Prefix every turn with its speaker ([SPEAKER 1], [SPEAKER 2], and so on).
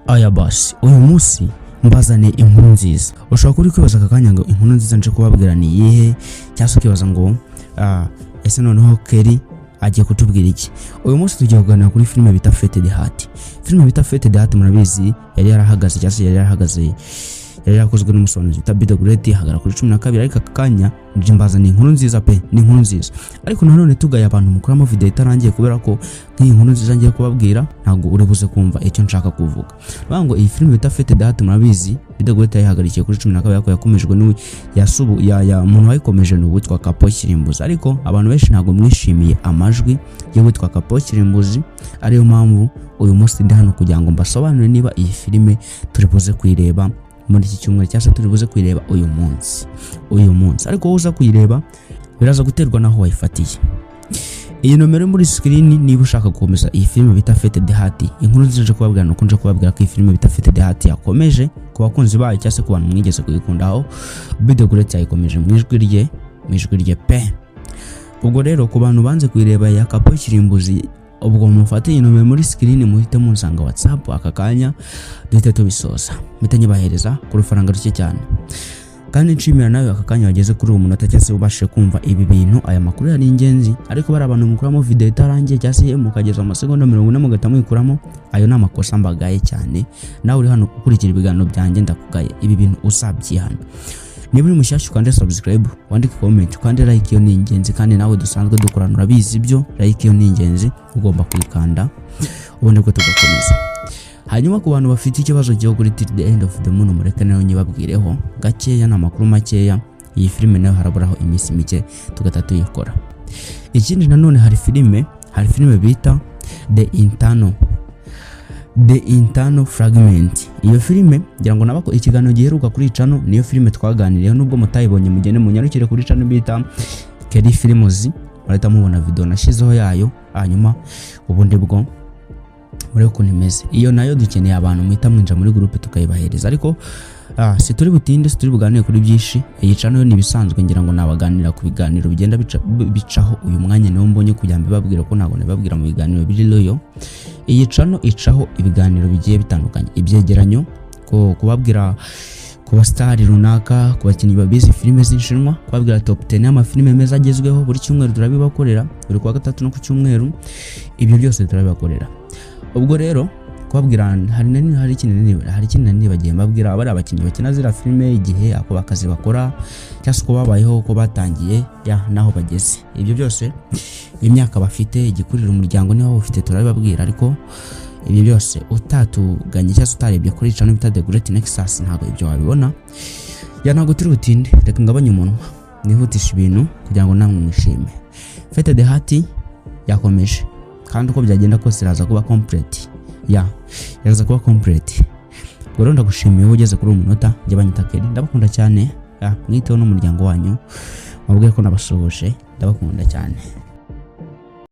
[SPEAKER 1] Aya basi, uyu munsi mbazaniye inkuru nziza. Ushobora kuba uri kwibaza aka kanya ngo inkuru nziza nje kubabwira ni iyihe, cyangwa se ukibaza ngo ese noneho Kelly agiye kutubwira iki? Uyu munsi tugiye kuganira kuri filime bita Fated Heart. Filime bita Fated Heart, murabizi, yari yarahagaze, cyangwa se yari yarahagaze, yari yarakozwe n'umusobanuzi bita Bido Great, ihagara kuri 12. Ariko aka kanya nje mbazaniye inkuru nziza pe, ni inkuru nziza. Ariko nanone tugaye abantu mukuramo video itarangiye, kubera ko nk'iyi nkuru nziza ngiye kubabwira ntabwo uri buze kumva icyo nshaka kuvuga. Bavuga ngo iyi filime bita Fated Heart, murabizi, Bido Great yayihagarikiye kuri 12, ariko yakomejwe n'uwi yasubu ya umuntu wayikomeje ni uwitwa Kapo Kirimbuzi. Ariko abantu benshi ntabwo mwishimiye amajwi y'uwitwa Kapo Kirimbuzi, ariyo mpamvu uyu munsi ndi hano kugira ngo mbasobanurire niba iyi filime turi buze kuyireba muri iki cyumweru, cyangwa se turi buze kuyireba uyu munsi. Ariko wowe uza kuyireba biraza guterwa n'aho wayifatiye. Iyi nomero muri screen, niba ushaka gukomeza iyi filime bita Fated Heart. Inkuru nziza nje kubabwira nuko nje kubabwira ko iyi filime bita Fated Heart yakomeje ku bakunzi bayo, cyangwa se ku bantu mwigeze kuyikundaho. Bido Great yayikomeje mu ijwi rye, mu ijwi rye pe. Ubwo rero ku bantu banze kuyireba ya Kapo Kirimbuzi, ubwo mufate iyi nomero muri screen, muhite munsanga WhatsApp aka kanya, duhite tubisoza, mpite nyibahereza ku rufaranga ruke cyane. Kandi nshimira nawe aka kanya wageze kuri uwo munota, cyangwa se ubashije kumva ibi bintu. Aya makuru yari ingenzi, ariko bari abantu mukuramo video itarangiye, cyangwa se mukageza mu masegonda 40 mugahita muyikuramo, ayo ni amakosa mbagaye cyane. Nawe uri hano ukurikira ibiganiro byanjye, ndakugaye, ibi bintu uzabyihana. Niba uri mushyashya, ukande subscribe, wandike comment, ukande like, iyo ni ingenzi. Kandi nawe dusanzwe dukorana urabizi ibyo, like iyo ni ingenzi, ugomba kuyikanda, ubundi bwo tugakomeza. Hanyuma ku bantu bafite ikibazo cyo kuri Till the End of the Moon, mureke nayo nyibabwireho gakeya, ni amakuru makeya. Iyi filime nayo haraburaho iminsi mike tugahita tuyikora. Ikindi nanone, hari filime bita The Internal Fragment. Iyo filime ngira ngo nabako ikiganiro giheruka kuri channel niyo filime twaganiriyeho. Nubwo mutayibonye, mugende munyarukire kuri channel bita Kelly Films, murahita mubona video nashyizeho yayo, hanyuma ubundi bwo murebe ukuntu imeze. Iyo nayo dukeneye abantu muhita mwinjira muri groupe tukayibahereza. Ariko si turi butinde, si turi buganire kuri byinshi. Iyi channel yo ni ibisanzwe, ngira ngo nabaganira ku biganiro bigenda bicaho. Uyu mwanya niwo mbonye kugira ngo mbibabwire, ko ntabwo nabibabwira mu biganiro biri loyo. Iyi channel icaho ibiganiro bigiye bitandukanye, ibyegeranyo, ko kubabwira ku basitari runaka, ku bakinnyi babizi filime z'inshinwa, kubabwira top 10 y'amafilime meza agezweho. Buri cyumweru turabibakorera, buri kuwa gatatu no ku cyumweru, ibyo byose turabibakorera. Ubwo rero kubabwira hari ikindi nari nibagiye mbabwira, abari abakinnyi bakina ziriya filime, igihe ako akazi bakora, cyangwa se uko babayeho, uko batangiye ya naho bageze, ibyo byose, imyaka bafite, igikurira umuryango niba bawufite, turabibabwira. Ariko ibyo byose utatuganye cyangwa se utarebye kuri channel bita The Great Nexus, ntabwo ibyo wabibona. Ya, ntabwo turi butinde, reka ngabanye umunwa nihutisha ibintu kugira ngo namwe mwishime. Fated Heart yakomeje, kandi uko byagenda kose iraza kuba complete, ya, iraza kuba complete. Ubwo rero ndagushimiye wowe ugeze kuri uyu munota. Njye banyita Kelly, ndabakunda cyane. Ya, mwiteho n'umuryango wanyu, mubwire ko nabasuhuje, ndabakunda cyane.